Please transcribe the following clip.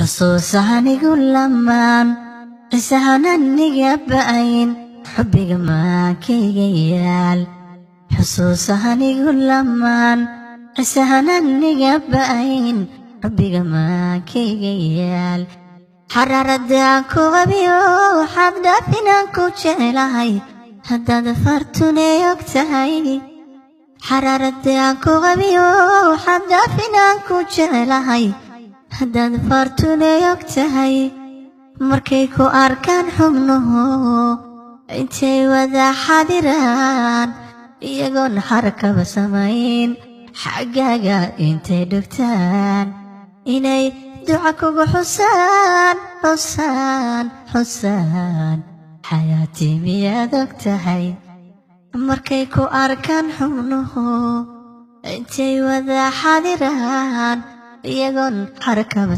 Xusuusahanigu lamaan, xisahananiga ba'ayn, xubbiga maankayga yaal. Xusuusahanigu lamaan, xisahananiga ba'ayn, xubbiga maankayga yaal. Xaraaradaan ku qabiyo, waxaad dhaafinaan ku jecelahay, haddaad fartunay og tahay. Xaraaradaan ku qabiyo, waxaad dhaafinaan ku jecelahay, haddaad fartunay og tahay. Markay ku arkaan xubnuhu, intay wada xadiraan, iyagoon xarakaba samayn, xaggaaga intay dhugtaan, inay duca kugu xusaan, xusaan, xusaan, xayaatii, miyaad og tahay? Markay ku arkaan xubnuhu, intay wada xadiraan, iyagoon xarakaba.